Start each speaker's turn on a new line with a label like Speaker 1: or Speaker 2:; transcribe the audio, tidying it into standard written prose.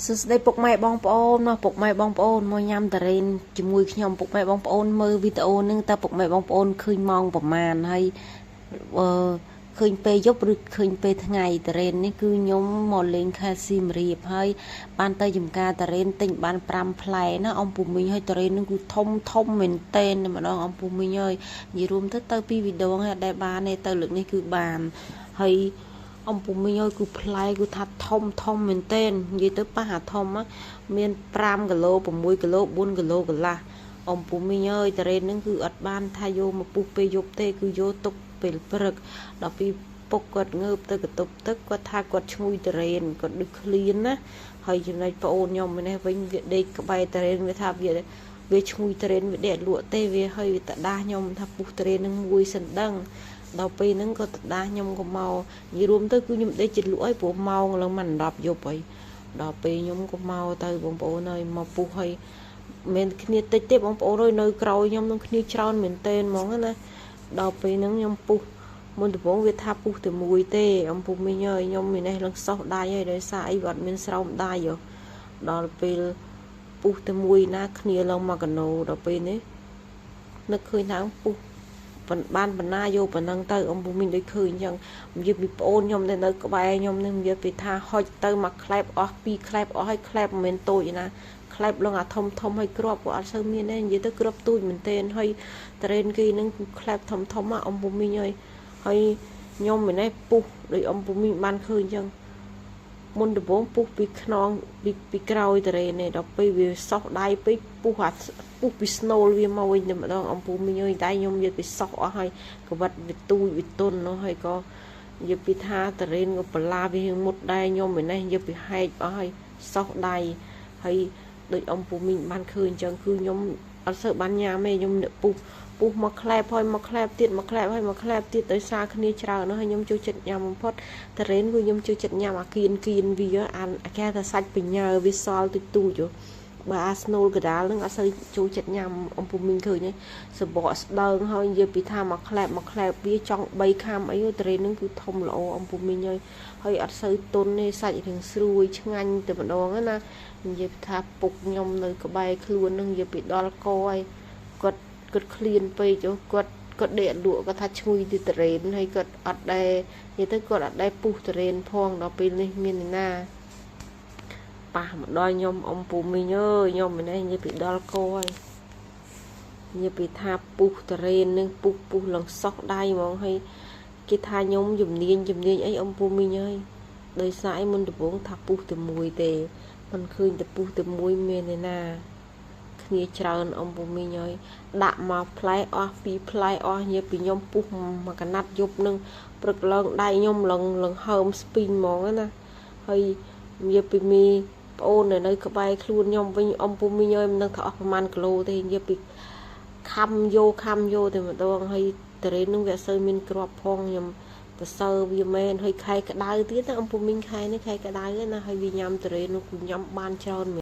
Speaker 1: សួស្តីពុកម៉ែបងប្អូនណាពុកម៉ែបងប្អូនមកញ៉ាំតារ៉េនជាមួយខ្ញុំពុកម៉ែបងប្អូនមើលវីដេអូហ្នឹងតើពុកម៉ែបងប្អូនឃើញម៉ោងប្រហែលហើយអឺឃើញពេលយប់ឬឃើញពេលថ្ងៃតារ៉េននេះគឺខ្ញុំមកលេងខេត្តសៀមរាបហើយបានទៅចំការតារ៉េនទិញបាន5ផ្លែណាអំពូមីងហើយតារ៉េនហ្នឹងគឺធំធំមែនតេនតែម្ដងអំពូមីងហើយនិយាយរួមទៅទៅពីវីដេអូហើយអត់ដែលបានទេទៅលើកនេះគឺបានហើយអំពូមីងអើយគឺផ្លែគឺថាធំធំមែនទែននិយាយទៅប៉ះអាធំមាន5គីឡូ6គីឡូ4គីឡូកន្លះអំពូមីងអើយតារ៉េនហ្នឹងគឺអត់បានថាយកមកពុះពេលយប់ទេគឺយកទុកពេលព្រឹកដល់ពីពុកគាត់ងើបទៅកតុបទឹកគាត់ថាគាត់ឈ្ងុយតារ៉េនគាត់ដូចឃ្លានណាហើយចំណែកប្អូនខ្ញុំម្នេះវិញវាដេកក្បែរតារ៉េនវាថាវាឈ្ងុយតារ៉េនវាដេកលក់ទេវាហើយវាតដាស់ខ្ញុំថាពុះតារ៉េននឹងមួយសិនដឹងដល់ពេលហ្នឹងក៏តដាស់ខ្ញុំក៏មកនិយាយរួមទៅគឺខ្ញុំដេកចិត្តលក់ហើយព្រោះម៉ោងឡើងមិន10យប់ហើយដល់ពេលខ្ញុំក៏មកទៅបងប្អូនហើយមកពុះហើយមិនគ្នាតិចទេបងប្អូនអើយនៅក្រោយខ្ញុំនឹងគ្នាច្រើនមែនតេនហ្មងណាដល់ពេលហ្នឹងខ្ញុំពុះមុនដំបូងវាថាពុះតែមួយទេអំពុះមីងហើយខ្ញុំមាននេះឡើងសោះដៃហើយដោយសារអីវាអត់មានស្រោមដៃហ៎ដល់ពេលពុះតែមួយណាគ្នាឡើងមកកណោដល់ពេលនេះនឹកឃើញថាពុះបានបណ្ណាយកប៉ុណ្ណឹងទៅអំពូមីងដូចឃើញអញ្ចឹងនិយាយពីប្អូនខ្ញុំនៅក្បែរខ្ញុំនឹងនិយាយពីថាហុចទៅមកក្លែបអស់ពីរក្លែបអស់ហើយក្លែបមិនមែនតូចណាក្លែបលងអាធំធំហើយគ្រាប់ក៏អត់សូវមានដែរនិយាយទៅគ្រាប់ទូចមែនទែនហើយត្រេនគេនឹងក្លែបធំធំអំពូមីងហើយហើយខ្ញុំម្នេះពុះដូចអំពូមីងបានឃើញអញ្ចឹងមុនដំបូងពុះពីខ្នងពីក្រោយតរេនេះដល់ពេលវាសោះដៃពេកពុះអាពុះពីស្នូលវាមកវិញតែម្ដងអំពូមីងអើយដៃខ្ញុំនិយាយពីសោះអស់ហើយកវិតវាទូចវាទុននោះហើយក៏និយាយពីថាតរេនក៏បលាវាមុតដែរខ្ញុំឯនេះនិយាយពីហែកអស់ហើយសោះដៃហើយដូចអំពូមីងបានឃើញអញ្ចឹងគឺខ្ញុំអត់សូវបានញ៉ាំទេខ្ញុំពុះពុះមកក្លែបហើយមកក្លែបទៀតមកក្លែបហើយមកក្លែបទៀតដោយសារគ្នាច្រើននោះហើយខ្ញុំចូលចិត្តញ៉ាំបំផុតតារ៉េនគឺខ្ញុំចូលចិត្តញ៉ាំអាគៀនគៀនវាអាគេថាសាច់បញ្ញាវាសល់ទូចទូចបើអាស្នូលកដាលនឹងអត់សូវចូលចិត្តញ៉ាំអំពូមីងឃើញសបកស្ដើងហើយនិយាយពីថាមកក្លែបមកក្លែបវាចង់3ខាំអីតារ៉េននឹងគឺធំល្អអំពូមីងហើយហើយអត់សូវទុនទេសាច់រៀងស្រួយឆ្ងាញ់តែម្ដងណានិយាយថាពុកខ្ញុំនៅក្បែរខ្លួននឹងនិយាយពីដល់កហើយគាត់គាត់ឃ្លានពេកគាត់គាត់ដេកលក់គាត់ថាឈ្ងុយទីតរ៉េនហើយគាត់អត់ដែរនិយាយទៅគាត់អត់ដែរពុះតរ៉េនផងដល់ពេលនេះមានណាប៉ះមកដល់ខ្ញុំអំពូមីងអើយខ្ញុំម្នេះនិយាយពីដល់កហើយនិយាយពីថាពុះតរ៉េននឹងពុះពុះឡើងសោះដៃហ្មងហើយគេថាខ្ញុំជំនាញជំនាញអីអំពូមីងអើយដោយសារអីមុនដំបូងថាពុះតែមួយទេមិនឃើញតែពុះតែមួយមានទេណាគ្នាច្រើនអំពូមីងហើយដាក់មកផ្លែអស់ពីរផ្លែអស់និយាយពីខ្ញុំពុះមកកណាត់យប់នឹងព្រឹកឡើងដៃខ្ញុំឡើងឡើងហើមស្ពីងហ្មងណាហើយនិយាយពីមីប្អូននៅក្បែរខ្លួនខ្ញុំវិញអំពូមីងហើយមិនដឹងថាអស់ប្រហែលគីឡូទេនិយាយពីខំយកខំយកតែម្ដងហើយតរ៉េននឹងវាអត់សូវមានគ្រាប់ផងខ្ញុំប្រសើរវាមែនហើយខែក្តៅទៀតណាអំពូមីងខែនេះខែក្តៅណាហើយវាញ៉ាំតរ៉េននោះគឺញ៉ាំបានច្រើន។